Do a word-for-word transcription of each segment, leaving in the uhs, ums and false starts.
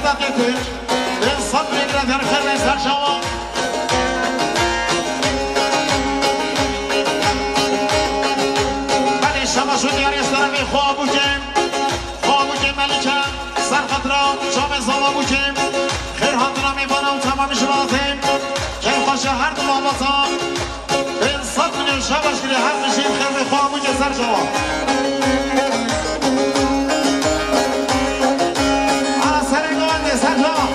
Getir. Bin sed bin lira derxer ve serçawa. Belê şema şu diyarê serê xwe bûkê. Xwe bûkê Melike. Serxetira çavê zava bûkê. Xêr hatina mêvana û temamî ji vatê. Keyf xweşe her du malbata. Bin sed milyon şabaş girê her tişî xêr ve xwe bûkê serçawa. Ana serê govendê serçawa.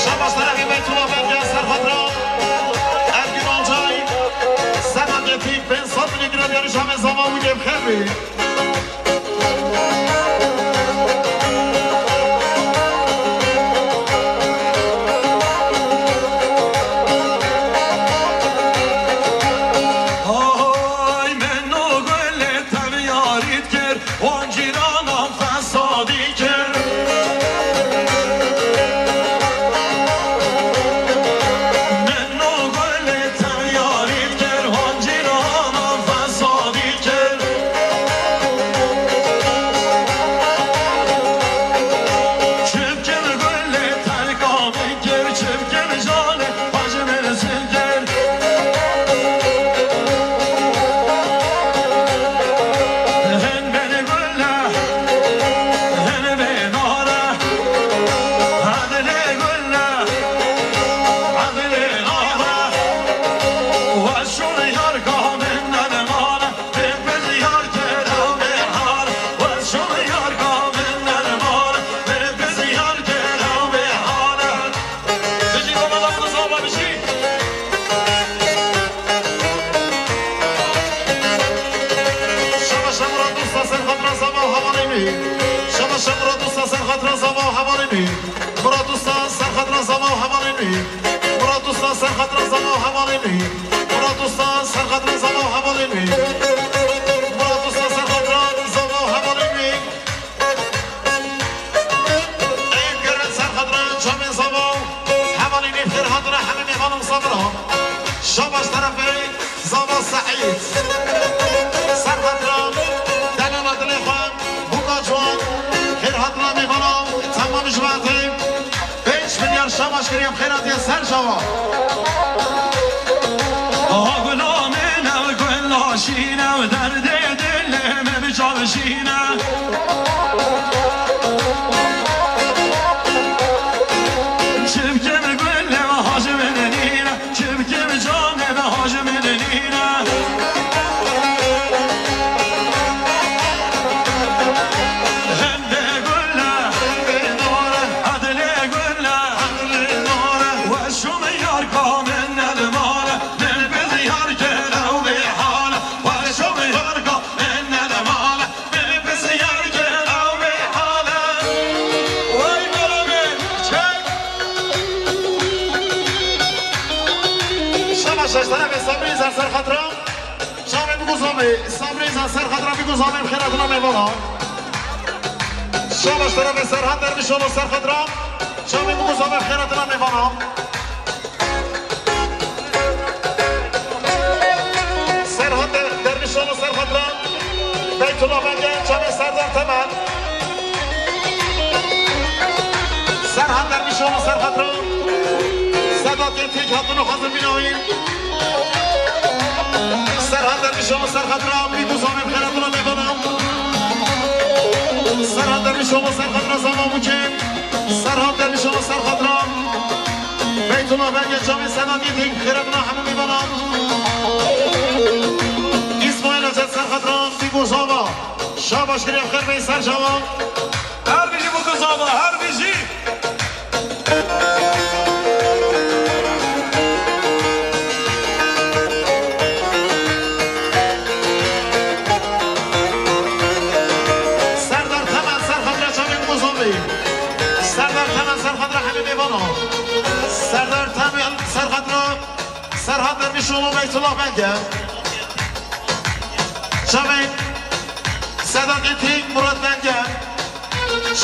Şabaş terefê Beytullah Bengel, serxetira Ergün Olcay, Sedat Yetik, bin sed milyon lira derî şamê zava û gevxer bî. Ay, min o gulê tev yarî dikir, wan cîranan fesadî kir. Min o gulê tev yarî dikir, wan cîranan fesadî kir. Çi bikim gulê terka min kir, çi bikim canê hacî min zin kir. Hin bêne gule, hin bê nare, hadi lê gule, hadi lê nare. Weşûn yar gamên nelmane, bê bizyar kera bê hal. Weşûn yar gamên nelmane, bê bizyar kera bê hal. Bijî baba, lafını sağla bijî. Şaba şemra dosta serxetira zava hevalê min. Şaba şemra dosta serxetira zava hevalê min. Murat Usta serxetira zava hevalê min. Murat Usta serxetira zava hevalê min. Murat Usta serxetira zava hevalê min. Murat Usta serxetira zava hevalê min. Eyüp Geren serxetira çavê zava hevalê min. Xêr hatine hemî mêvanan sabira. Şabaş terefê Zava Seîd. Serxetira delala dilê xwe, bûka ciwan, xêr hatina mêvana, temam ji me hatê. Pênc milyar şabaş kirî em xêr hatiye ser çawa. Aha gula min ev gula şîn ev derdê dilê me bi çav şîn e. Çi bikim gulê hacî min nîne. Çi bikim canê me hacî min nîne. Hende gule, hende nare, hadi lê gule, hadi lê nare. Weşûn yar gamên nelmane, min bizyar kir ew bê hale. Weşûn yar gamên nelmane, min bizyar kir ew bê hale. Vay bela min, çek. Şabaş, şaş, terefê Sabrî Zer serxetira. Çavê biguzavê, Sabrî Zer serxetira biguzavê xêratina mêvana. Şabaş, terefê Serhat Dervişoğlu serxetira. Çavê biguzavê xêratina mêvana. Serhat Der-, Dervişoğlu serxetira. Beytullah Benge, çavê Serdar Temel. Serhat Dervişoğlu serxetira. Sedat Yetik hatunu hazır binawî. Serhat Dervişoğlu serxetira, biguzavê xêratina mêvana. Serhat Dervişoğlu serxetira zava bûkê. Serhat Dervişoğlu serxetira. Beytullah Benge, çavê Sedat Yetik, xêratina hemû mêvanan. Îsmaîl Ezel serxetira, biguzava. Şabaş kirê xêr bê ser çawa. Her bijî biguzava, her bijî. Şolo Beytullah Benge. Çavên Sedat Etik, Murat Benge.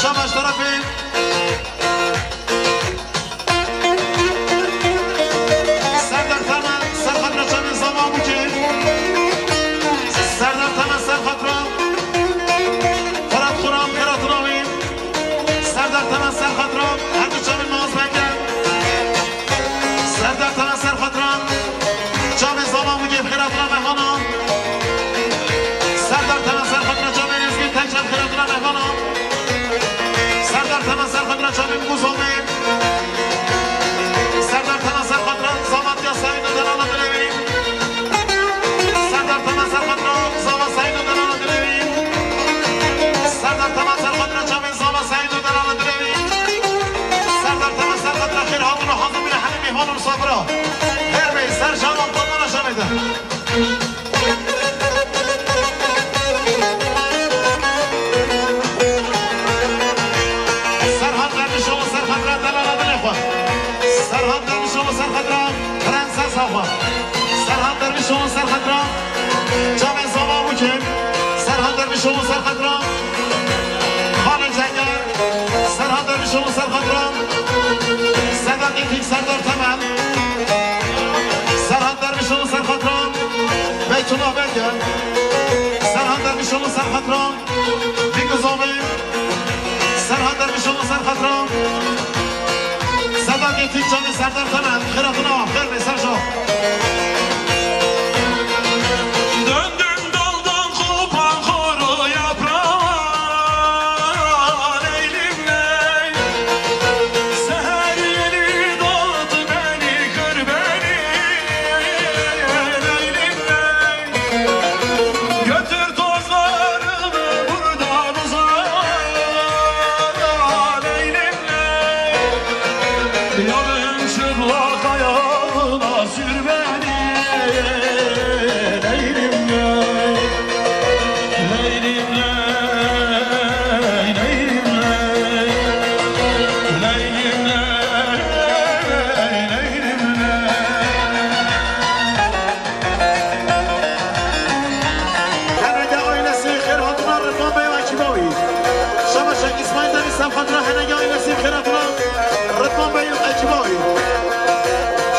Şabaş tarafê Serdar Temel, ser xatira çavên Zama Bûkê. Serdar Temel, ser xatira Firat Xuram, Firat Rawî. Serdar Temel, ser xatira her du çavên Naz Benge. Serdar Temel, ser xatira çavên Zama Bûkê, xêratina mehmana. Serdar Temel, ser xatira çavên Êzgî Teçer, xêratina mehmana. Serdar Temel, ser xatira çavên Bûzovê. Serdar Temel, ser xatira Zama Diya Seîd û delala dilê wî. Serdar Temel, ser xatira Zama Seîd û delala dilê wî. Serdar Temel, ser xatira çavên Zama Seîd û delala dilê wî. Serdar Temel, ser xatira xêr hatin û hazir bîne hemî mîhman û misafira. Her bey, ser şavan, qurban şanê de. Serhat Dervişoğlu, ser xatira delala dilê xwe. Serhat Dervişoğlu, ser xatira prenses xwe. Serhat Dervişoğlu, ser xatira çavên Zama Bûkê. Serhat Dervişoğlu, ser xatira Xalê Cenger. Serhat Dervişoğlu, ser xatira Sedat Etik, Serdar Temel. Serhat Dervişoğlu, ser xatira Beytullah Benge. Serhat Dervişoğlu, ser xatira Bîk û Zovê. Serhat Dervişoğlu, ser xatira Sedat Etik, çavên Serdar Temel. Xêratina, xêr bê, ser şav. Döndüm daldan kopan kuru yaprağa, leylim ley. Seher yeni doğdu beni, kır beni, leylim ley. Götür tozlarımı buradan uzağa, leylim ley. Yarın çıplak ayağına sür beni, leylim ley. Leylim ley, leylim ley. Leylim ley, leylim ley. Heneke ailesî xêr hatina Ridvan Bey û ekîba wî. Şabaşek İsmail Demir, ser xatira Heneke ailesî xêr hatina Ridvan Bey û ekîba wî.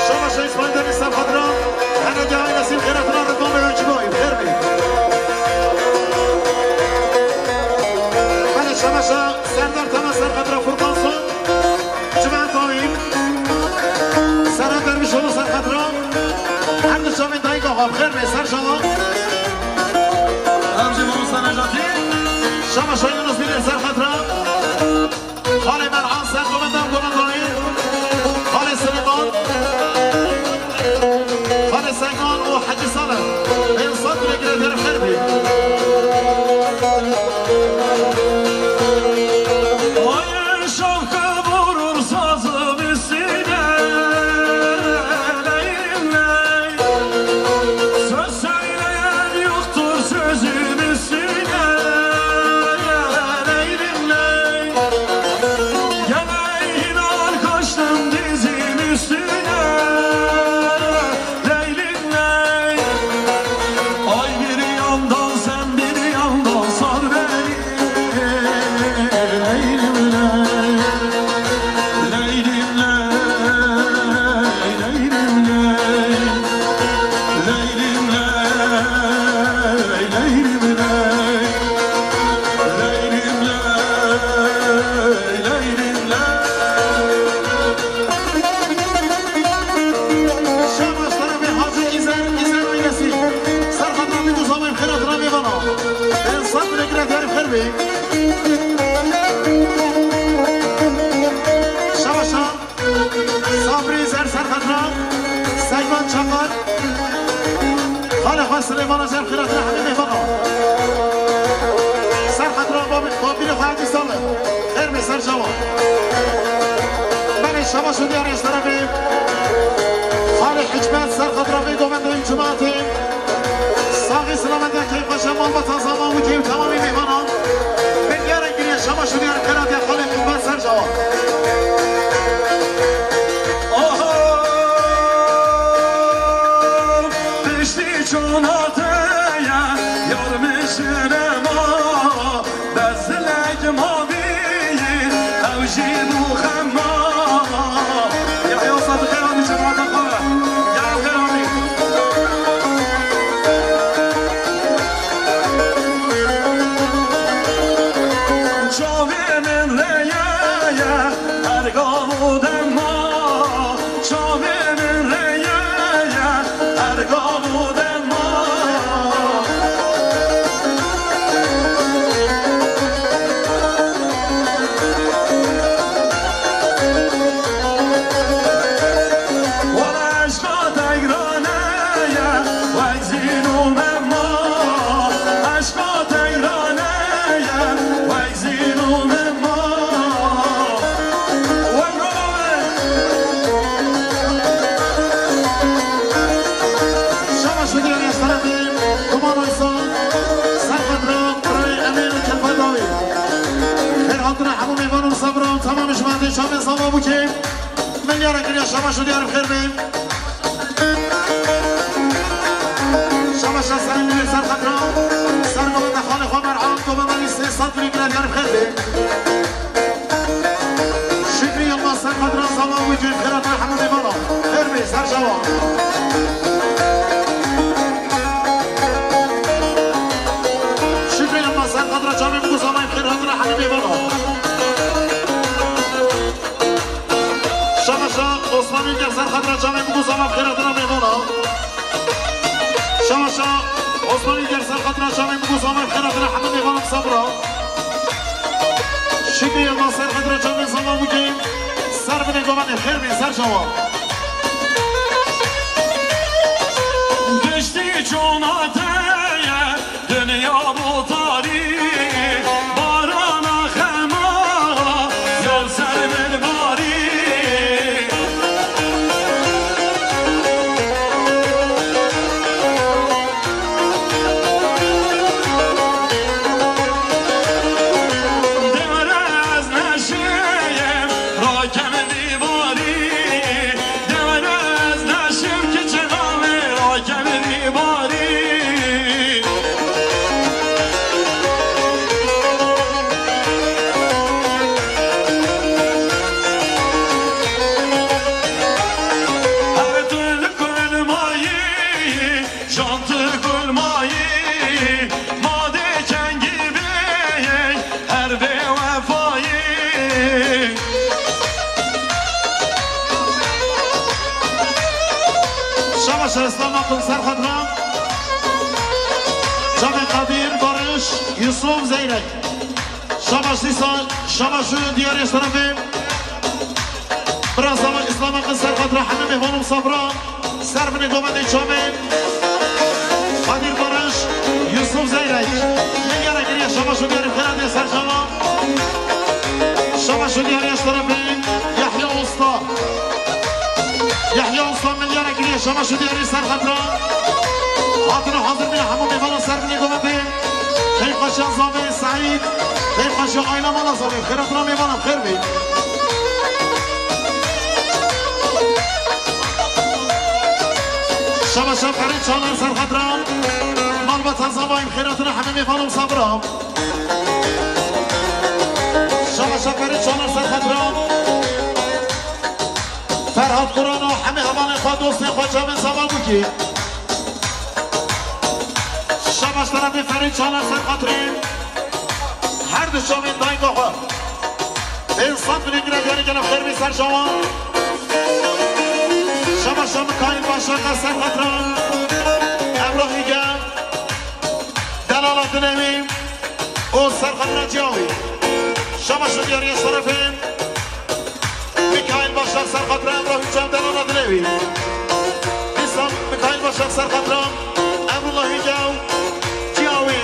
Şabaşek İsmail Demir, ser xatira Heneke ailesî xêr hatina Ridvan Bey û ekîba wî. Xêr bê. Belê, şabaşa Serdar Temel, ser xatira Furkan Son. Çimen Tawî, Serhat Dervişoğlu, ser xatira her du çavên dayika xwe, bi xêr bê, ser şawa. Em jî mamosta Necatî. Şabaşa Yunus Bîrê, ser xatira Xalê Merhan, ser komenda, komendayî Xalê Silêman. Xalê Seyman û Hecî Salih. Ênsan bile gire der xêr bî. Ay şapka vurur sazım üstüne, leylim ley. Söz söyleyen yoktur sözüm üstüne, leylim ley. Gel ey inan kaçtım dizim üstüne, leylim ley. Ay bir yandan sen bir yandan sar beni, leylim ley. Leylim ley, leylim ley. Leylim ley, leylim ley. Leylim ley, leylim ley. Şabaş tarafê Hacı İzer, İzer ailesi. Ser xatira min û zavên xêra dira mêvana. Ên sed bile gire diyarê xêr bê. Şabaşa. Sabrî Zer, ser xatira Seyman Çakar. Xalê xwe Silêmana Zer, xêratira hemî mêvana. Ser xatira babî-, babîrê xwe Hecî Salih. Xêr bê, ser çawa. Belê, şabaş û diyarê ji terefê Xalê Hikmet, ser xatira vê govendê û cemaetê. Saxî, silamet, keyfxweşe, malbata Zama Bûkê û temamî mêvanan. Bi diyarek giriye, şabaş û diyarek xêratiya Xalê Hikmet, ser çawa. Oho! Nema, bezilek mavî, ew jî bû xema. Yahya Usta, bi xêr hatî cemaeta xwe. Ya bi xêr hatî. Çavê min leye ye, her gav û dema. Çavê min leye ye, her gav û dema. Wala eşqa tegrane ye, wek zîn û mema. Eşqa tegrane ye, wek zîn û mema. Wek Şabaş û diyarê ez terefê Kuman Aysan, Serxedra, birayê Emîn û Kilfet Dawî. Xêr hatina hemû mêvan û misafiran, temamê ji me dê çavên Zava bûkê. Milyara kiriya şabaş û diyarê bi xêr bên. Şabaş ez serê milê Serxedra, ser govenda xalê xwe Mer'an, govenda wî sê sed milî kiriya diyarê bi xêr bên. Şükrî Yilmaz Serxedra Zava û cîn xêrata hemû mêvana. Xêr bê, ser çawa. Şükrî Yilmaz Serxedra çavên bû Zava xêr hatina hemû mêvana. Şabaşa Osman Ülker Serxedra çavên bû Zava xêr hatina mêvana. Şabaşa Osman Ülker Serxedra çavên bû Zava xêr hatina hemû mêvana misafira. Şükrî Yilmaz Serxedra çavên Zava bûkê. Ser binê govendê xêr bê, ser çawa. Giştî çona te ye, dinya bo tarî, barana xema, ya ser min barî. Dewre ez neşeyim, rakem dîvarî. Dewre ez neşim ki çenavê, rakem dîvarî. Her tu li kurmayî, Can tu kurmayî, ma dê kengî bê, her bê wefayî. Şabaş Eslam Akın Serxedra. Çavê Kadir Barış, Yusuf Zeyrek. Şabaş dîsa, şabaş û diyarê şerefê. Bira Zava Îslam Akın Serxedra hemî mêvan û misafira. Ser binê govendê çavê. Kadir Barış, Yusuf Zeyrek. Milyara kiriye şabaş û diyarê xêr hatî ser çawa. Şabaş û diyarê şerefê. Yahya Usta. Yahya Usta milyara kiriye şabaş û diyarê Serxedra. Hatine hazir bîne hemû mêvana ser binê govendê. Keyfxweşiya Zavê Seîd, keyfxweşiya aîla mala Zavê, xêr hatina mêvana bi xêr bê. Şabaşa Ferîd Çalar Serxedra, malbata Zavayê bi xêr hatina hemî mêvan û misafira. Şabaşa Ferîd Çalar Serxedra. Ferhat Kurano, hemî hevalên xwe, dostên xwe, çavên Zava bûkî. Şabaş terefê Ferîd Çalar Serxedrê. Her du çavên dayika xwe. Ên sed binê gire diyarê gele xêr bê ser çawa. Şabaşa Mikaîl Başaka Serxedra. Emrahî gel. Delala dilê wî û Serxedra ciya wî. Şabaş û diyarê şerefê. Mikaîl Başak Serxedra Emrahî çav delala dilê wî. Dîsa Mikaîl Başak Serxedra Emrullahî gew ciya wî.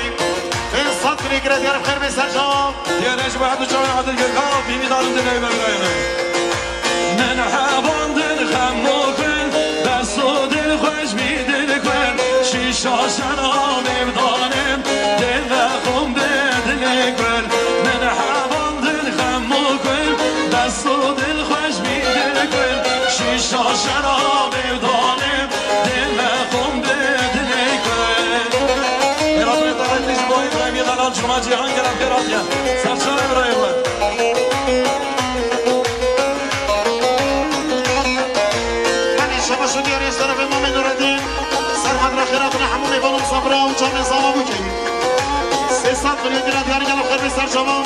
Ên sed binê gire diyarê bi xêr bê ser çawa. Diyarê ji bo her du çavên Adil Girka, pîvî dalim dilê wî me birayê min. Min hebandin xem û xwin, dest û dil xweş bî dil xwin. Şîşa şerabê bi danim, dê vexwim bi dilê xwin. Min hebandin xem û xwin, dest û dil xweş bî dil xwin. Şîşa şerabê bi danim, dê vexwim bi dilê xwin. Ê Rabê te hemî ji bo Cîhan Kerem Xêr hatiye. Serçavê birayê xwe. Belê, şabaş û diyarê ji terefê Mamê Nureddîn. Serhedra xêr hatina hemû mêvanan Sabra û çavên Zava Bûkê. Sê sed milyon lîra diyarî gelo xêr bê serçavan.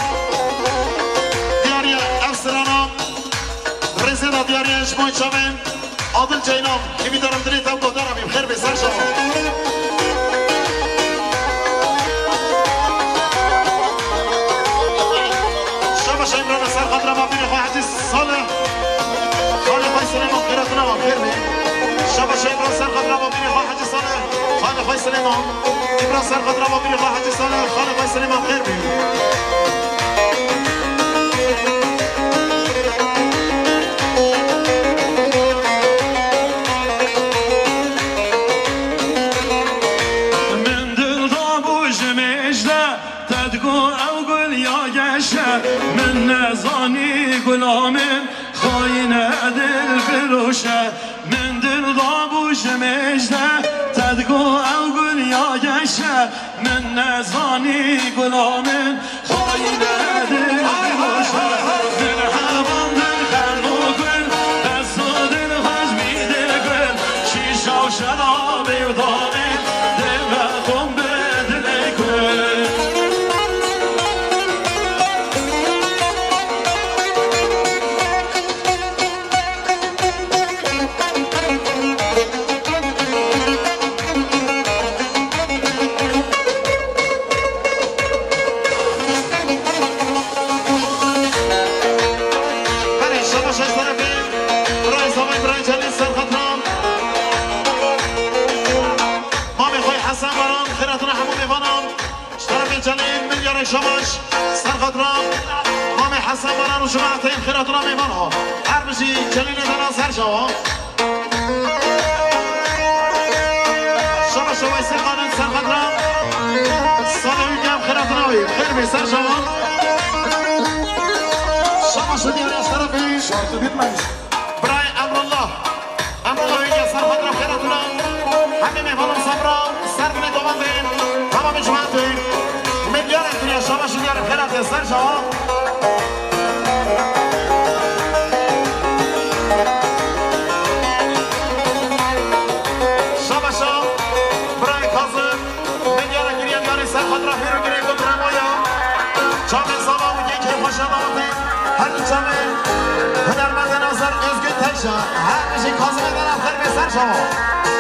Diyariye ev sirana. Rêzê da diyariye ji bo çavên Adil Ceylan, hêvîdarim dilê te û guhdara bî, bi xêr bê serçavan. Şabaş Îmran, ser xatira Babîrê xwe Hecî Salih. Xalê xwe Silêman, xêratina wan xêr bê. Şabaş Îmran, ser xatira Babîrê xwe Hecî Salih. Xalê xwe Silêman. Îmran, ser xatira Babîrê xwe Hecî Salih. Xalê xwe Silêman, xêr bê. Min dil dabû ji mêj de, te digot ew gul ya geş e. Min nezanî gula min xayîn e, dilfiroş e. Min dil dabû ji mêj de, te digot ew gul ya geş e. Min nezanî gula min xayîn e, dilfiroş e. Min heval dil xerm û gul, dest û dil xweş bî dilgul. Şîşa û şerabê û danê, dê me xum bi dilê kul. Belê, şabaş ez terefê birayê Zavay, birayê Celîl, ser xatira Mamê xwe Hesen Baran, xêratina hemû mêvanan. Ji terefê Celîl, milyarek şabaş, ser xatira Mamê Hesen Baran û cemaetê, xêratina mêvan ha. Her bijî Celîlê dana ser çawa. Şabaş Weysê Xalid, ser xatira Salê wî, gem xêratina wî. Xêr bê ser çawa. Şabaş diyarê ez terefê Şartı bitmemiş. Birayê Emrullah. Em bi xwe ya ser xwe re xêra tune. Hemî mêvanan Sabra, ser binê doman de. Tamamê cemaetê. Milyarek dinya şabaş û diyarê xêra te ser çawa. Şabaşa, birayê Kazım. Milyara giriyan yarê ser xwe re hêro girê ku birema ya. Çavê Zava û yekê xweşa dawetê. Her du çavê hunermendê Nazar Özgün Tekşa. Her bijî Kazimê dana xêr bê ser çawa.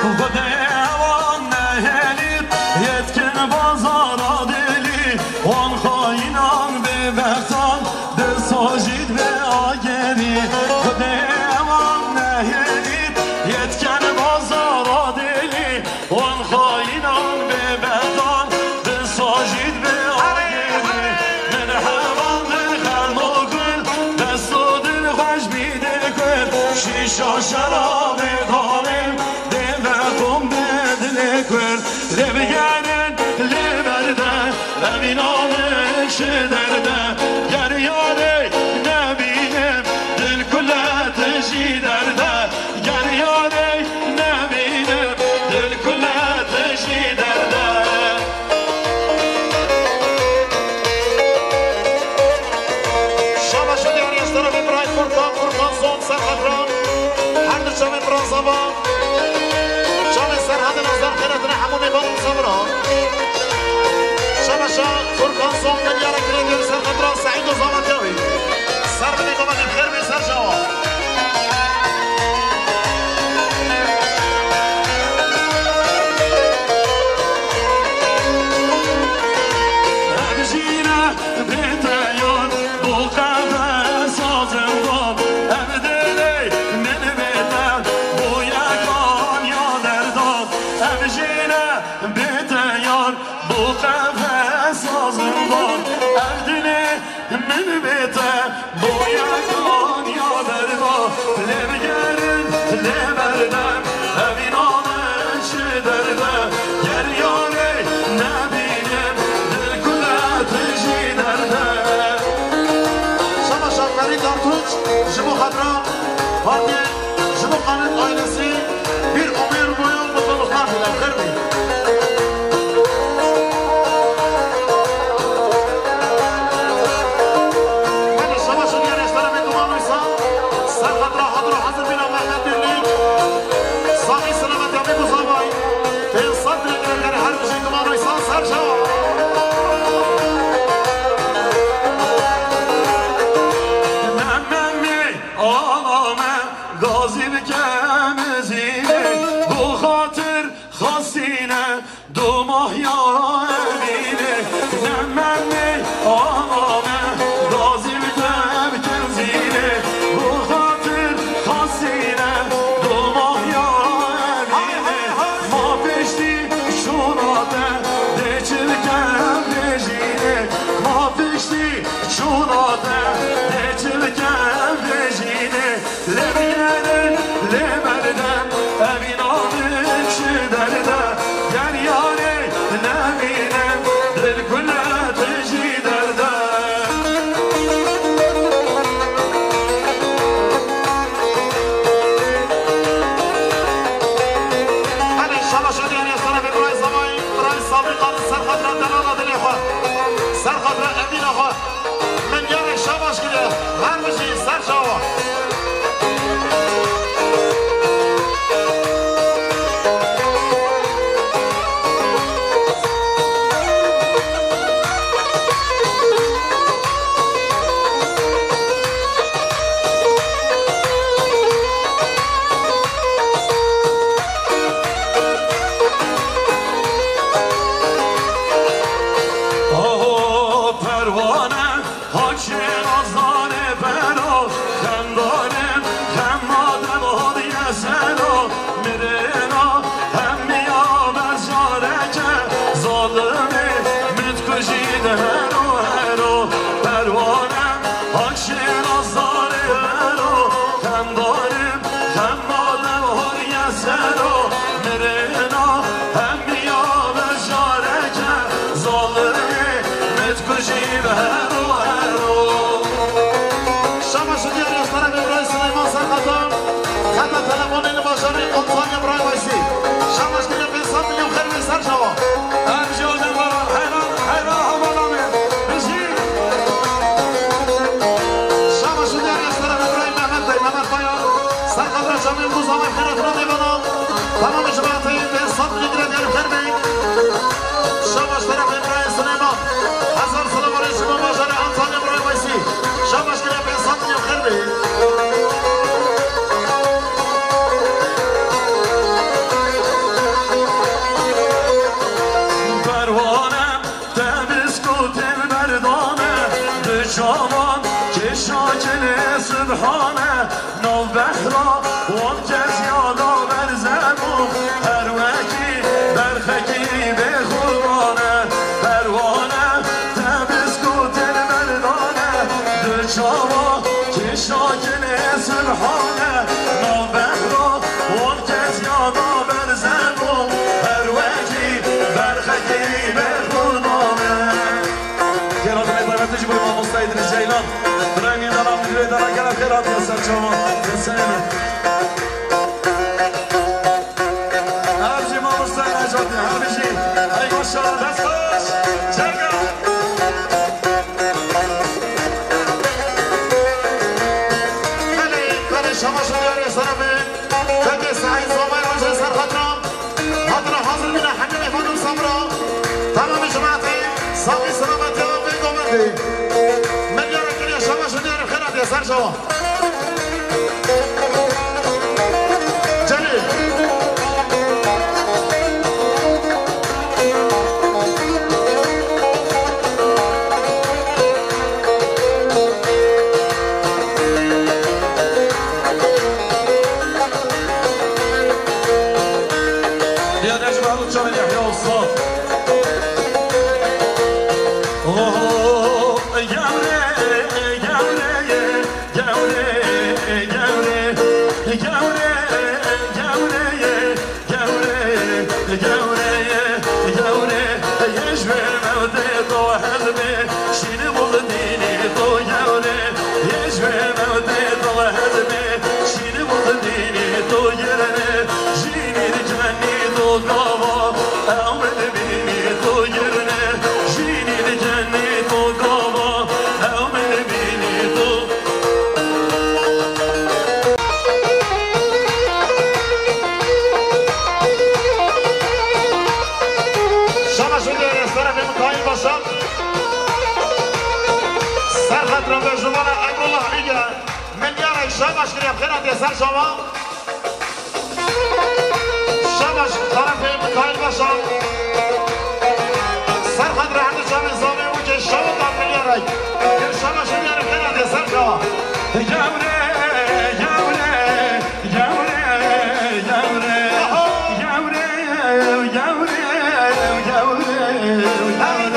Xwedê ewan nehêlît, yetkin bazara dêlî. Wan xayînan bêbextan, di sojît bê agerî. Xwedê ewan nehêlît, yetkin bazara dêlî. Wan xayînan bêbextan, di sojît bê agirî. Min heval dil xerm û gul, dest û dil xweş bî dê kur. Şîşa şerabê dalê, dê me xum bi dilê kur. Lê bigerin, lê berde, evîna min ji derde. Ger yarê nebînim, dil kule tijî derde. Ger yarê nebînim, dil kule tijî derde. Şabaş û diyarê ez terefê birayê Furkan, Furkan Zon, ser xatira her du çavê bira Zava. Çavê Serhedê Nazar xêra tune hemû mêvan û Zava re. Şabaşa Furkan Zon, milyara girê diyarê ser xatira Seîd û Zava Tewî. Ser binê baba, xêr bê ser çawa. Ev jî ne bê te yar, bo qefesa zindan. Ev dilê min bê te, bo yekan ya derdan. Ev jî ne bê te yar, bo qefesa zindan. Ev dilê min bê te, bo yekan ya derda. Lê bigerin, lê berdem, evîna min ji derde. Ger yarê nebînim, dil kule tijî derde. Şabaşa Ferîd Artunç, ji bo xatira Fatihê, ji bo Xalid ailesî, bir ömür boyu mutluluklar dilerim. Xêr bî. Evîna min çi derde, ger yarê nemîne, dil kule tu jî derde. Hadi şabaş û diyarê serê Birayê Zavayî, Birayê Sabiqan, ser xatira delala dilê xwe, ser xatira evîna xwe. Min yarê şabaş kiriye. Her bijî, ser çawa. Oho, perwane. Hakşê azarê bero, xemdarim, xema dem hatiye sero, mirêna hemiya bercareke, zalimê min dikujî di hero hero, perwane, hakşê azarê bero, xemdarim, xema dem hatiye sero, mirêna hemiya bercareke, zalimê min dikujî di hero hero. Şabaş û diyarê ji terefê Birayê Silêman ser xeta. Xeta telefonê li bajarê Antalya Birayê Weysî. Şabaş kiriye pênc sed milyon xêr bê ser çawa. Her jî hojên baran, heyran, heyran hevala me. Bijî. Şabaş û diyarê ji terefê Birayê Mehmet Bey, Mehmet Kaya. Ser xeta Cemîl Buzavay xêra tira mêvana. Tamamê cemaetê pênc sed milyon lira diyarê xêr bê. Şabaş terefê Birayê Silêman. Hezar selam û rêz ji bo bajarê Antalya Birayê Weysî. Şabaş kiriye pênc sed milyon xêr bê. Perwane, te biskotên berdane, di çavan kêşa kilê Subhane. Nav behra wan kes ya da berze bû, her wekî berxekî bêxurban e. Perwane, te biskotên berdane, di çavan kêşa kilê Subhane. Nav behra wan kes ya da berze bû, her wekî berxekî bêxurban e. Xêra dilê taybetî ji bo mamoste Îdrîs Ceylan. Birayê min dana, min wê dana, gelek xêr hatiye ser çavan. Hêrsê me. Her jî mamoste Necatî, her bijî. Hey maşallah, dest xweş. Çeka. Belê, belê, şabaş û diyarê serê me. Fetê Seîd Zavay Rojê ser xatira. Hatira hazir bîne hemî mêvanên sabra. Tamamê cemaetê saxî selametê û vê gomendê. Melyara kiriye şabaş û diyarê xêr hatiye ser çavan. Celîl. Ya Necmi Halit Can'ın Yahya Usta. Oh, gevre, gevre, gevre, gevre, gevre, gevre. Gewre, gewre, gewre, yê ji wê mewdê to hez bê, şîn û dînê to gewre, yê ji wê mewdê to hez bê, şîn û dînê to girne, jînî di cennê to gava, ew min bînî to girne, jînî di cennê to gava, ew min bînî to. Şabaş û diyarê serê Mikaîl Başak. Ser xetira berjimana Emrullah Îge. Milyarek şabaş kiriye xêra diye ser şama. Şabaş tarafê Mikaîl Başak. Ser xetira hemî çavê zavê û ke şawa da milyarek. Şabaş û diyarê xêra diye ser şama. Gewre, gewre. Gewre, gewre, aha, gewre, gewre, gewre, hey, hey, gewre. Hey.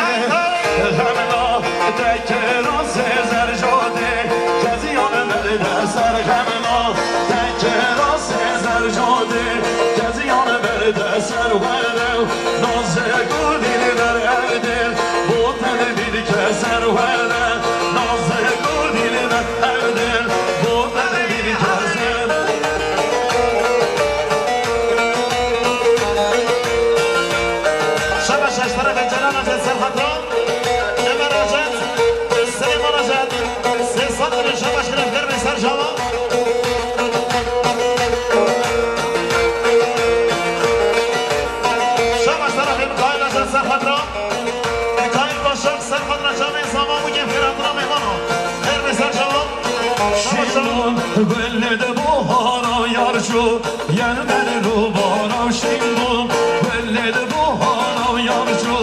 Xemla tekera sêzer jade, keziyan merde ser xemla tekera Keziyan berde ser were, nazek û dîlber erdê, bo tenê dîl ke ser were, nazek û dîlber erdê, bo tenê dîl ke ser. Şebeş eştere ve Celal Acet Serhat Rao. Ömer Acet, Süleyman Acet, Sesat Gülü Şebeş Gülü Fermi Serjava. Şebeş tarafê Mikail Acet Serhat Rao. Mikail Başak Serhat Rao camê zaman bu kefir adına meyvano. Fermi Serjava. Şebeş Şinon, welle de buhara yarşo. Yer ber rûbara şîn bû, welê di buhara û yar çû.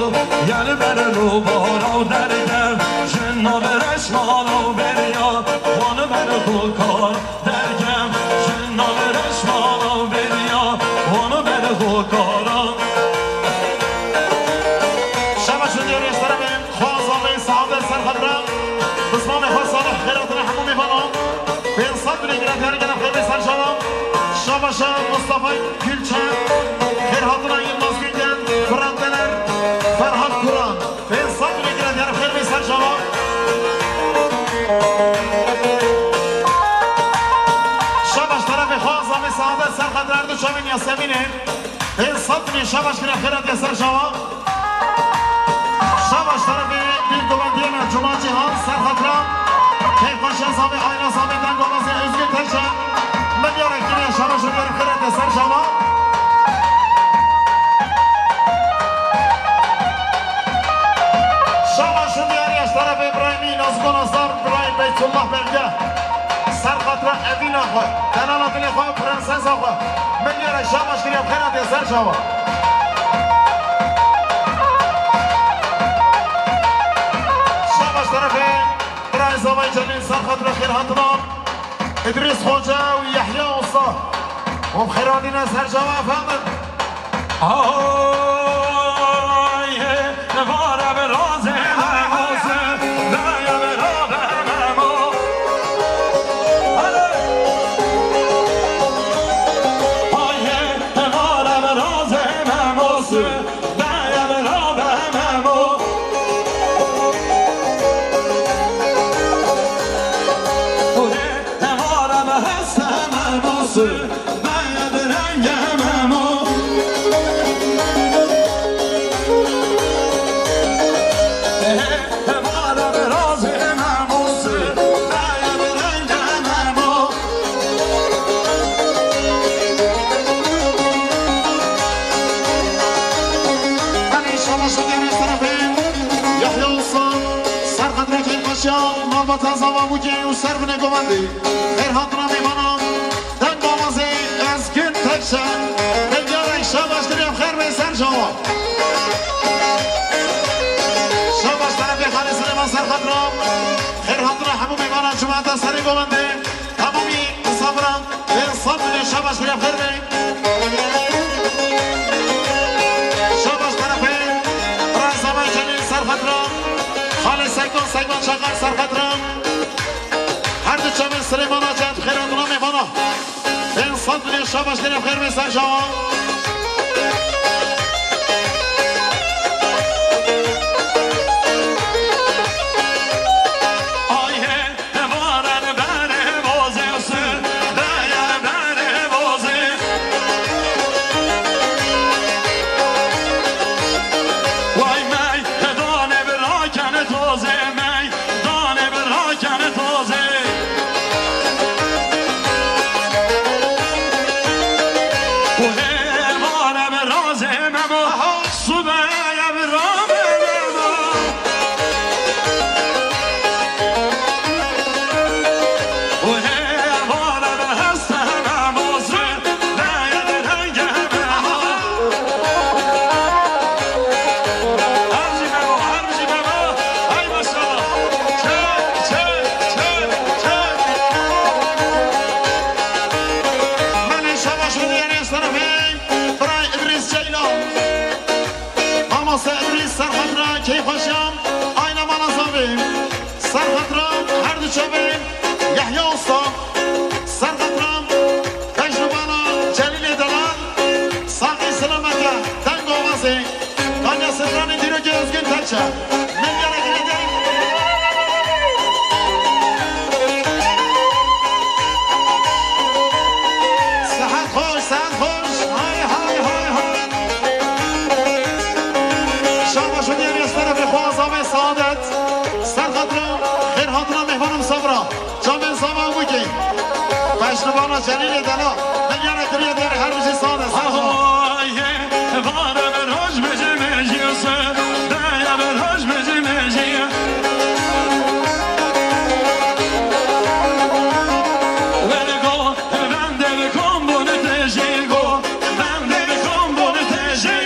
Yer ber rûbara û derge, jina bi reşmala û beriya, wan ber xokar derge, jina bi reşmala û beriya, wan ber xokara. Şebeş û diyarê seremê, xwaz avê saadet ser xetra, bismamê xwe salih xêratine hemû mêvanan. Pênc sed lîre giran diyarî gene xêrê ser şava. Şabaşa Mustafa Gülçe, xêrhatina Yılmaz Güngel, Fırat Dener, Ferhat Kuran. Pênc sed lîre giran diyarî xêrê ser şava. Şabaş tarafê xwe Azamê Saadet ser xetra du çavên Yasemînê. Pênc sed lîre şabaş giran xêratiye ser şava. Şabaş tarafê bir dolandiyana Cuma Cihan ser xatira Keyfbaşiya Samê, Ayna Samê, Dengabazê Özgür Teşe. Milyarek kiriye şabaş û diyarim xêratiye ser şava. Şabaş û diyariye ji tarafê Îbrahîmî Nazikon Azar, Îbrahîm Beytullah Belge. Ser xatira evîna xwe, tenana dilê xwe, prensesa xwe. Milyarek şabaş kiriye xêratiye ser şava. Şabaş tarafê Birayê Zavay Celîl ser xatira xêrhatina Îdrîs Xoce û Yehya Usta. Hûn xêrhatîne ser şava efendim. Ay, vare bi razê Memos, daya bi rabe Memo. Ay, vare bi razê Memos, daya bi rabe Memo. Vare bi heste Memos. Beye bi rengê Memo. He, he, vare bi razê Memos. Beye bi rengê Memo. Hani şabaş û diyarê serefê Yahya Usta, ser xatirê Keyfbaşiya malbata Zava Bûkê û ser binê govendê. Xêrhatina mêvanan. Dengabazê Ezgin Tekşen, milyarek şabaş kiriye xêr bê ser şava. Şabaş tarafê Xalê Silêman ser xatira xêrhatina hemû mêvana cumata serê govendê, temamî misafiran pênc sed milyon şabaş kiriye xêr bê. Şabaş tarafê Bira Zaman Celîl ser xatira Xalê Seydan, Seydan Çakar ser xatira her du çavên Silêmana Cend xêrhatina mêvana. Pênc sed milyon şabaş kiriye xêr bê ser şava. Ay he, vare berê bozê, su, daya berê bozê. Vay mey, danê bi rakene tozê mey. Danê bi rakene tozê. Û hêvare bi razê Memo. Aha. Subeye bi ramê Memo. Û hêvare bi heste Memo. Subeye bi rengê Memo. Aha. Her jî Memo, her jî Memo. Hey maşallah. Çek, çek, çek, çek. Menê şabaş û diyarê serefê Sehet xweş, sehet xweş. Hay, hay, hay, hay. Şabaş û diyarî ez terefê xwe Azamê Saadet. Ser xatira xêr hatina mêhvanê misafira. Çavên zava bûkê. Pejnivana Celîlê Delal. Milyara kiriye diyarî her bijî Saadet. Ser xwe. Ahoye, vara bir roj bejimejiyose, daya bir roj bejimejiye. Vergo, vende bir kombone tejigo, vende bir kombone teji.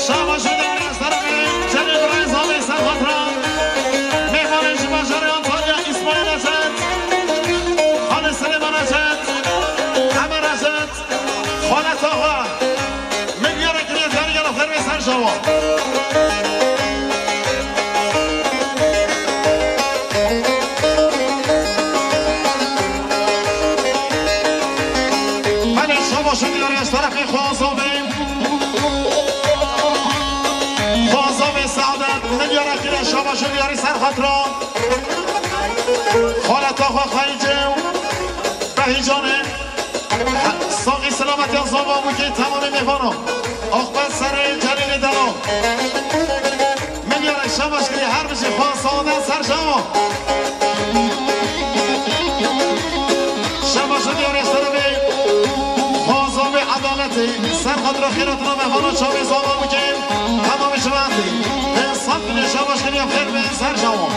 Şabaş û diyarî ez terefê Celîl Birayî Zalî ser xatira mêhvanên ji bajarê Antalya, Îsmaîl Ecet, Xalê Silêman Ecet, Emer Ecet, Xaleta xwe. Milyara kiriye diyarî gelo xêr bê ser çawa. Belê, şabaş û diyarî ez terefê xwe Azamê. Xwe Azamê Saadet, milyara kiriye şabaş û diyarî ser xatira. Xaleta xwe Xeycê û Behîcanê. Saxî selametiya zava bûkê temamê mêvana. Axpet serê Celîlê Delal. Milyarek şabaş kirî her bijî xwe Saadet ser çawa. Şabaş û diyarê serê xwe Azamê Edaletê. Ser xatira xêratina mêvana çavê zava bûkê temamê cemaetê. Pênc sed milyon şabaş kirî em xêr bên ser çawa.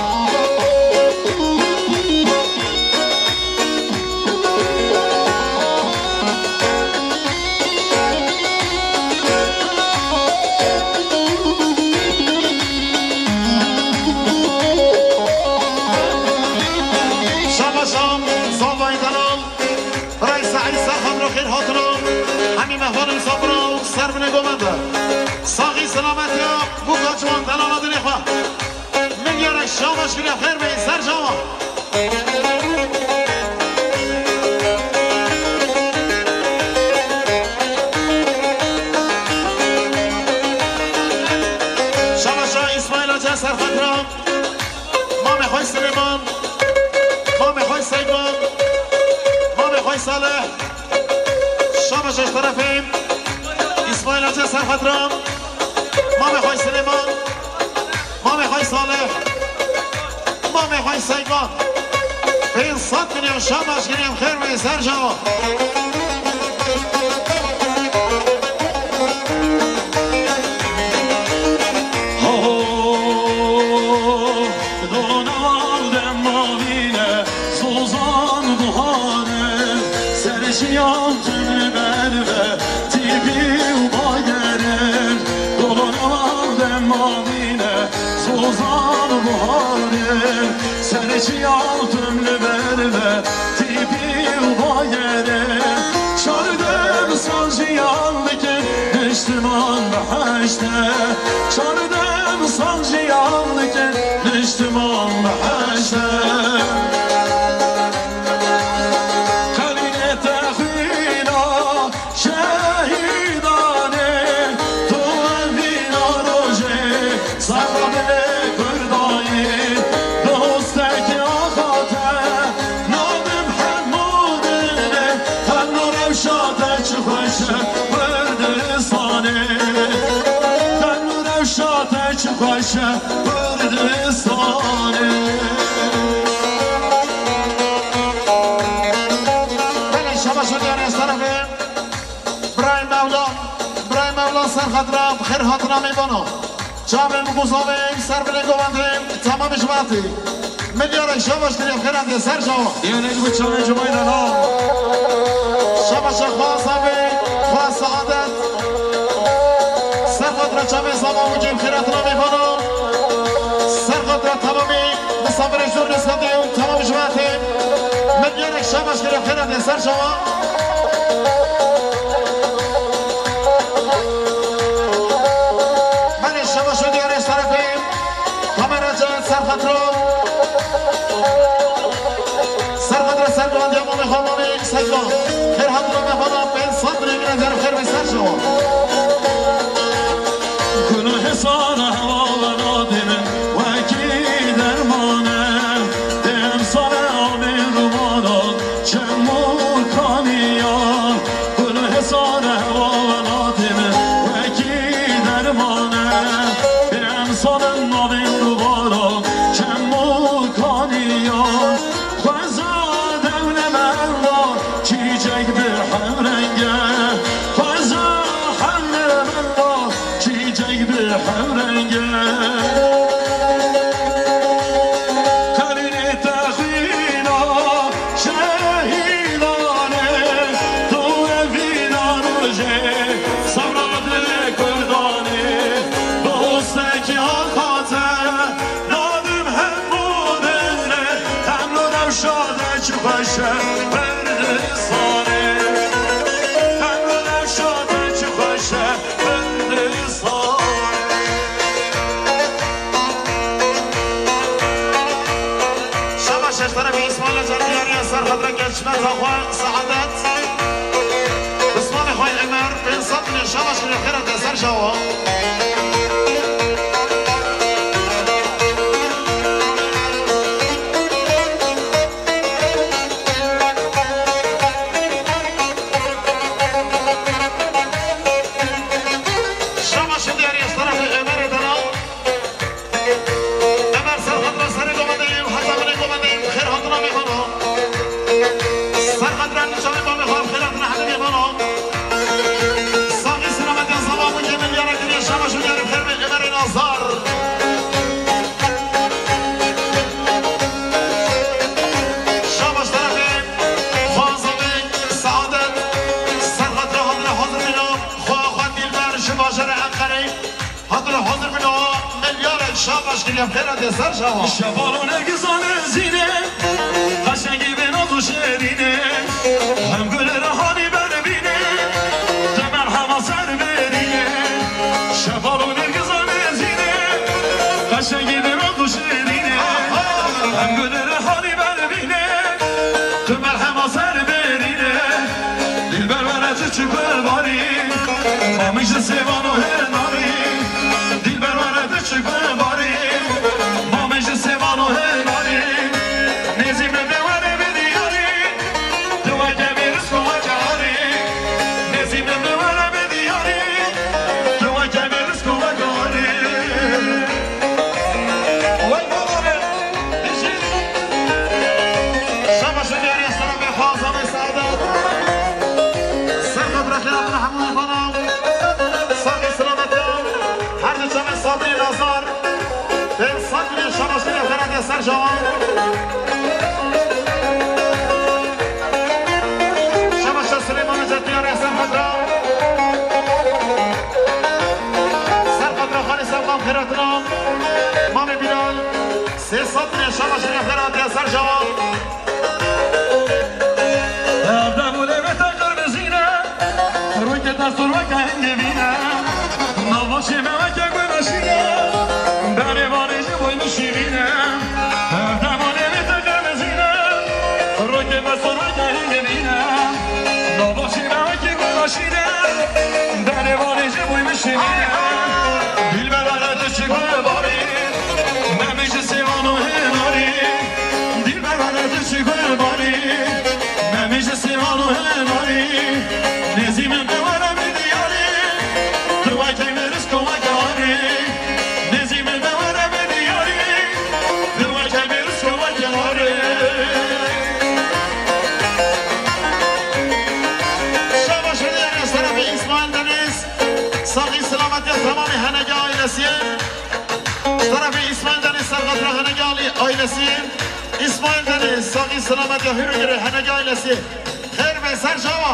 Şabaşan, zavayî delal, Reîsa Elîsa xemro xêr hatiro, hemî mehvanê misafira û ser binê govende. Saxî selametiya bûka ciwan delala dilê xwe. Milyarek şabaş kiriye xêr bê ser çawa. Şabaşa Îsmaîl Hoca ser xatira. Mamê xwe Silêman. Mamê xwe Seydan. Mamê xwe Salih. Şabaş ji terefê Îsmaîl Hoca ser xatira. Mamê xwe Silêman. Mamê xwe Salih. Mamê xwe Seydan. Pênc sed milyon şabaş girî em xêr bê ser çawa. Ho, ho. Dona wavde mavîne, sozan buhare, serşiyan tune berve, tîpî û bagere. Dona wavde mavîne, sozan buhare, serşiyan tune berve, tîpî û bagere. Çar dem sanciyan dike, niştiman behişte. Çar dem sanciyan dike, niştiman behişte. Qelîne texwîna şehîdanê, tu evîna rojê, serra dilê Kurdayê, dostekî axate, nadim hemû dilê, hemû rewşa te çi xweş e, Kurdistanê. Hemû rewşa te çi xweş e, Kurdistanê. Belê, şabaş û diyarê ez terefê Birayê Mewla, Birayê Mewla ser xatira bi xêr hatina mêvana. Çavên bi gozavê ser binê govendê temamê cemaetê. Milyarek şabaş kirî em xêran de ser çawa. Yê lêj bi çavên cumay de na. Şabaşa xwe Azamê, xwe Saadet. Ser xatira çavên zava û cem xêratina mêvana. Ser xatira temamê misafirê jor nêsendê û temamê cemaetê. Şabaş gere xêra de ser şawa. Belê şabaş û diyarê serefê. Kamera ser xatro. Ser xatro ser guvandiya mamê xwe mamê Seyda. Xêr hatî mamê xwe da pênc sed lirê gire der xêr be ser şawa. Gulê sare hewa ve nadê min wekî derman e. Demsale avê rûmana çem û kaniya. Gulê sare hewa ve nadê min wekî derman e. Demsale avê rûmana çem û kaniya. Xweza dewneme ewla çîçek bi hemreng e. Xweza hemreme ewla çîçek bi hemreng e. Qelîlê te xwîna şehîdan e. Tu evîna rojê sebra dilê kurdan e. Dostekî axate. Nadim hemû dinê, hemû rewşa de çi xweş e, Kurdistanê. Hemû rewşa de çi xweş e, Kurdistanê. Şabaş ji terefê Îsmaîl Ecar diyariya ser xatirê gelşmeta xwe. Saedet. Bismanê xwe Emer, pênc sed lirê şabaş lirê xêra te ser şawa. Şabaş diyariya ji terefê Emerê de ne. Emer ser xatira serê govendê û heta binê govendê xêr hatina mêvana. Ser xatira nîşanê mamê xwe xêr hatina hemî mêvana. Saxî selamet ya zava bû yê milyara kiriye şabaş û diyarê xêr be Emerê Nazar. Şabaş terefê Xwazabê Saadet ser xatira hatine hazir bîna. Xwe xwe Dilber ji bajarê Enqerê. Hatine hazir bin awa milyarek şabaş kiriye xêra de ser şawa. Şeval û nergizanê zînê, qeşengî bê naz û şêrînê. Hem gulê rehanî ber bînê, tu merhema ser berînê. Şeval û nergizanê zînê, qeşengî bê naz û şêrînê. Hem gulê rehanî ber bînê, tu merhema ser berînê. Dilber were tu çi guhbarî, ma min ji sêvan û hênarî. Dilber were tu çi guhbarî, ma min ji sêvan û hênarî. Nêzî min bê were bê diyarî, tu weke mêrisk û weke arî. Nêzî min bê were bê diyarî, tu weke mêrisk û weke arî. Wey baba be, bijî. Şabaş û diyarê serabê xwazanê Saadet. Ser xatira xêra min hemû mêvana. Saxî selamet ya. Her du çavê Sabrî Nazar. Pênc sed lirê şabaş lirê xêra de ser cawan. Şabaşa Silêmanê Cetiyarê ser xatira. Ser xatira Xalê Sevdan xêratina. Mamê Bilal. Sê sed lirê şabaş lirê xêra de ser cawan. Ev dem û lêvê te qirmizî ne, rûyê te sor weke hingevî ne. Nava şême weke gunaşî ne, berê vanê ji boy min şîrîn e. Ev dem û lêvê te qirmizî ne, rûyê te sor weke hingevî ne. Nava şême weke gunaşî ne, berê vanê ji boy min şîrîn e. Dilber were tu çi guhbarî, me min ji sêvan û hênarî. Dilber were tu çi guhbarî, me min ji sêvan û hênarî. Nêzî min bê were bê diyarî, tu weke mêrisk û weke arî. Nêzî min bê were bê diyarî, tu weke mêrisk û weke arî. Şabaş û diyarê serabê Îsmaîl Deniz. Saxî selamet ya temamê Henegê ailesiyê. Ji terefê Îsmaîl Deniz ser xatira Henegê alî ailesiyê. Îsmaîl Deniz, saxî selamet ya hîr û girê Henegê ailesiyê. Xêr be ser şawa.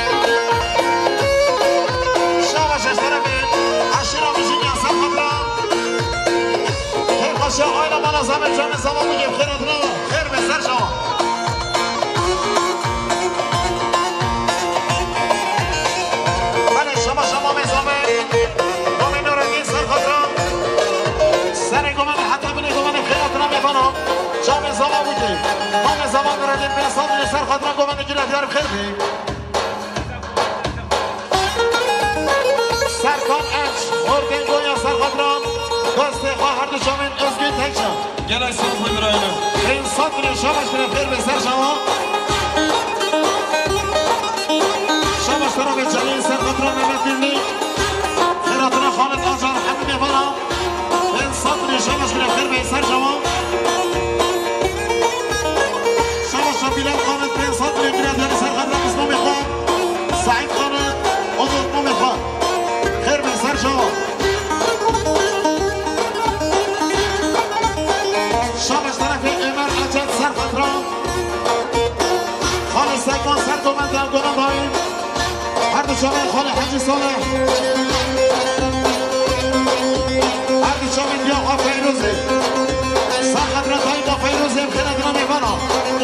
Şabaş eştere bin. Aşira mijin ya ser xatra. Her paşa ayla bana zahmet canı zaman mı gel? Xeratına. Her be ser şawa. Bale şabaş şawa me zahmet. Mami Nureddin ser xatra. Serê gomane heta binê gomane xeratına me fano. Çavê zava bûkê. Mame zava Nureddin pênc sed lê ser xatra gomane cila diyar xêr bî. Serkan Erç, Ordengoya Serxatran, dostê xwe her du çavên Özgün Tekcan. Gelek saz be birayê min. Pênc sed lê şabaş lê xêr be ser şawa. Şabaş tera be Celîl Serxatran Mehmet Birlik. Xêratına Xalid Acar Hemî Mevana. Pênc sed lê şabaş bire xêr be ser şawa. Şabaş Bilal Xalid pênc sed lê bire dere ser xatra qismamê xwe. Saîd Xalid o da qismamê xwe. Xêr be ser şawa. Şabaş terefê Ömer Acet ser xatra. Xalid Sekman ser domen de gola dayî. Her du çavên xalê Hecî Salih. Her du çavên diya xwe Feyrûzê. Ser xatra dayîka Feyrûzê em xêra dina mêvana.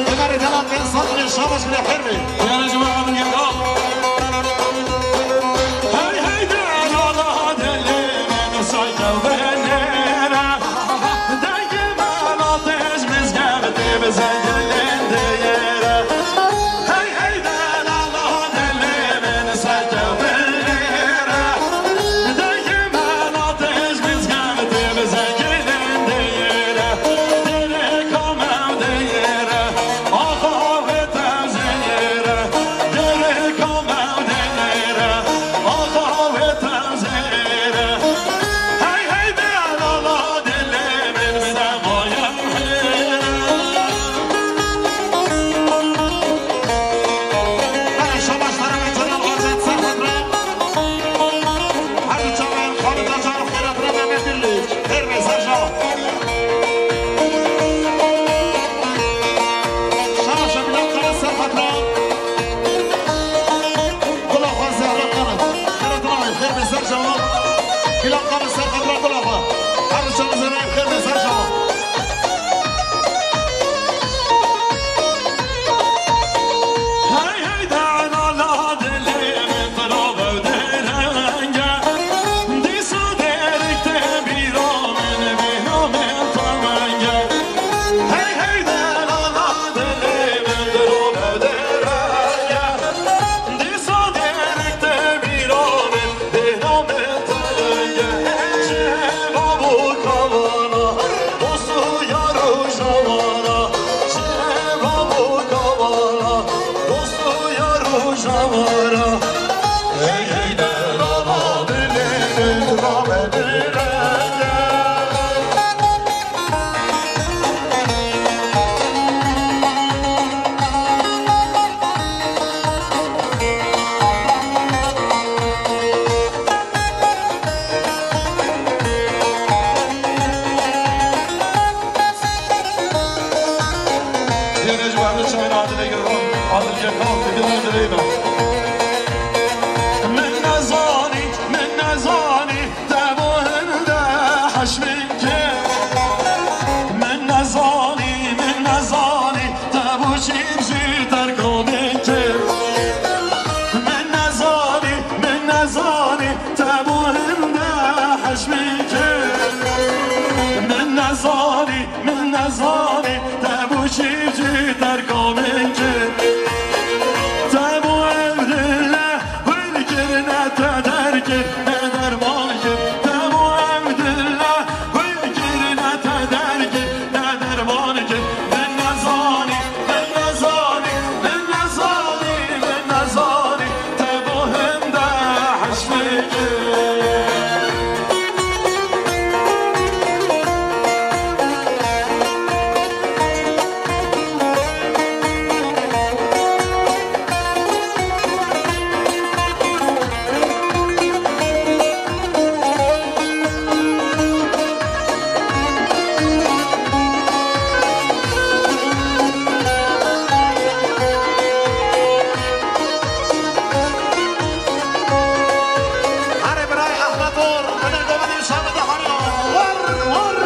Kemerê delal bên sat lê şabaş bile xêr bê. Yara cuma xanım geldi. Hey hey de Allah deli men sayka venera. Degê me ateş mizgevtê bize gelin deyere. Hey hey de lala dilê min seke binêre. Degê me ateş mizgevtê bize gelin deyere. Dilê kamem deyere. Axa ve tevzeyere. Min nezanî, min nezanî, te bo hinde heş min kir. Min nezanî, min nezanî, te bo çî jî terka min kir. Min nezanî, min nezanî, te bo hinde heş min kir. Min nezanî, min nezanî, te bo çî jî terka min kir. Te bo ev dile hûl kir, ne te derkir, ne derman kir. Te bo ev dile hûl kir, ne te derkir, ne derman kir. Min nezanî, min nezanî, min nezanî, min nezanî, te bo hinde heş min kir. Erê birayê Ehmed Or, binê govendî şerme de hariya. War, war.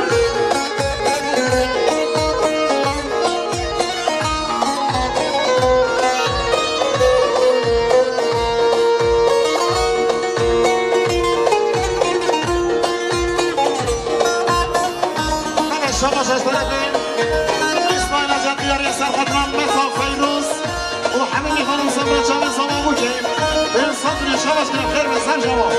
Belê, şabaş ez terefê İsmail Hacı diyarê ser xatira Meta Feyruz û hemî mîxanan Semra Çavê Zama bû ki, bên sed bin şabaş kirin, xêr be ser şabaş.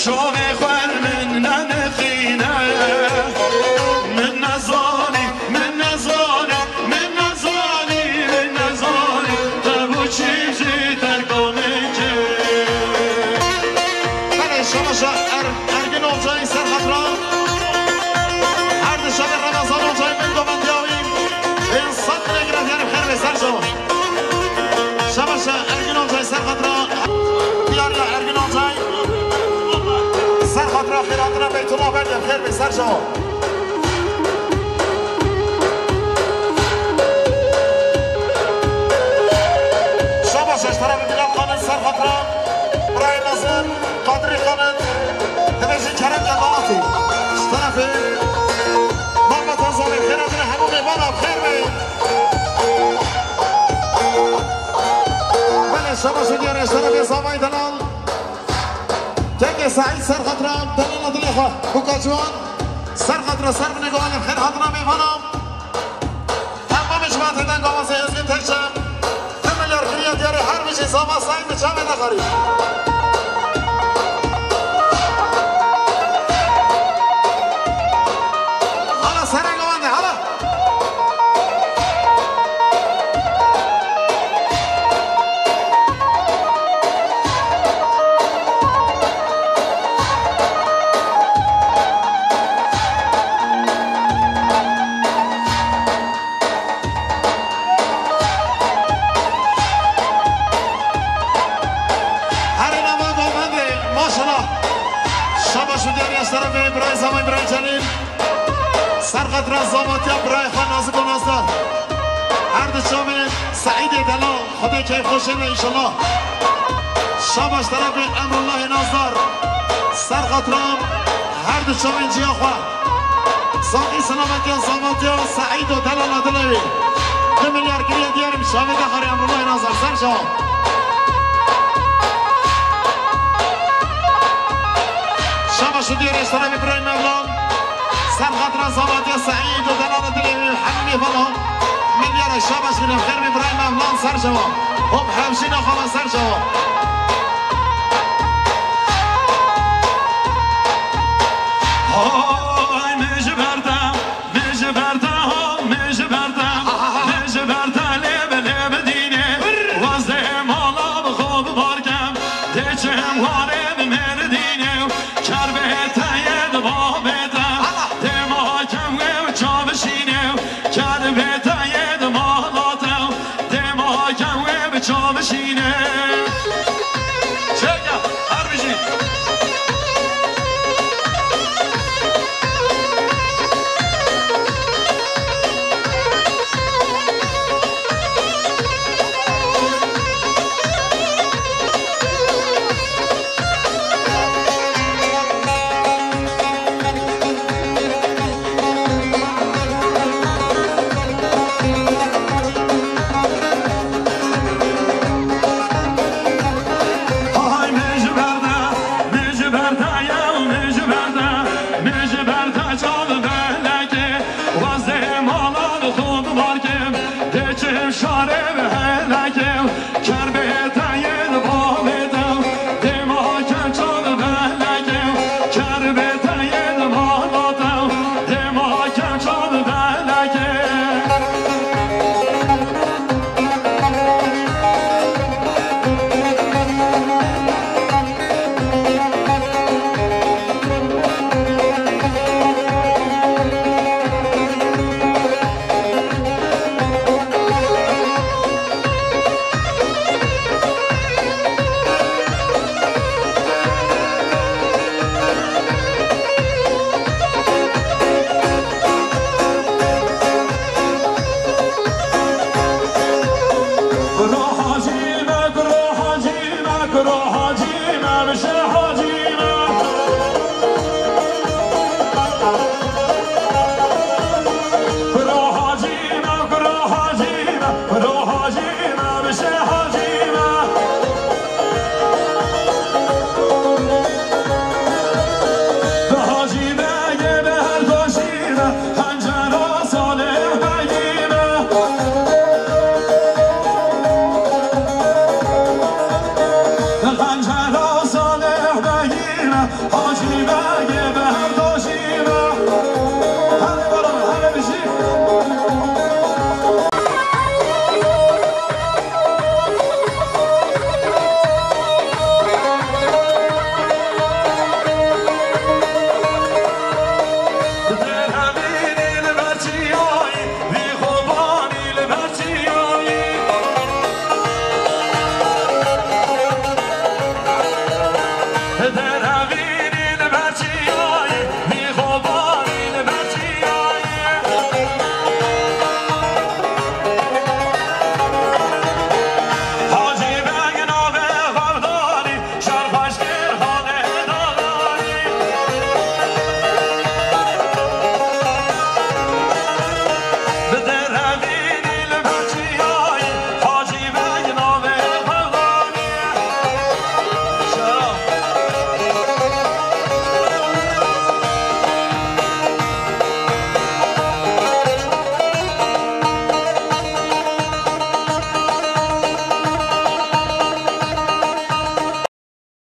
Çavê xwe min neniqîne. Min nezanî, min nezanî, min nezanî, min nezanî, te bo çî jî terka min kir. Belê, şabaşa Er-, Ergin Olcay ser xatira. Her di şevê Remezan Olcay min govendiya wî. Bên sed binê girêdiyarê xêr be ser şawa. Şabaşa Ergin Olcay ser xatira. Diyar ya Ergin Olcay. Ser xatira xêrhatina Beytullah Belge, xêr be ser şawa. Şabaş, ez terefê Bilal Xanin ser xatira birayê mezin Qadirî Xanin, dibêjin kerem ke daxî. Ji terefê Mehmet Ozanê xêrhatina hemû mêvanan xêr be. Belê, şabaş û diyar ez terefê Zavayê delal. Kekê Seîd ser xatira delala dilê xwe, Buka Ciwan. Ser xatira ser binê govalê xêr hatina mêvanan. Hemû mijbatê dengawazê Ezgîn Tekçem. Tim milyar kiriye diyarê her bijî zava Seîd bi çavê nexarî. Hala serê govendê, hala. Herê nava Şerefê birayê Samay, birayê Celîl. Ser xatira zamatiya birayê xwe nazik û nazdar. Her du çavên Seîdê Delal, Xwedê keyfxweşê ne înşallah. Şabaş terefê Emrullahê nazdar. Ser xatira her du çavên ciya xwe. Saqî selametiya zamatiya Seîd û Delala dilê wî. Du milyar kiriye diyarê min, şavê de xarê Emrullahê nazdar. Ser çawa. Şabaş û diyarê şerefê birayê Mevlan. Ser xatira zamatiya Seîd û Delala dilê wî hemî vana. Milyara şabaş bîne xêr bî birayê Mevlan ser çawa. Hop hevşîna xwe ser çawa. Hay min ji ber te, min ji ber te, ha, min ji ber te, min ji ber te lê bi lê bi dînê. Wazê mala bi xwe bi barkem, dê çim warê bi Mêrdînê. Kar bê te yê di babê te, dê makem wê bi çavişînê. Kar bê te yê di mala te, dê makem wê bi çavişînê. Çêke, her bijî.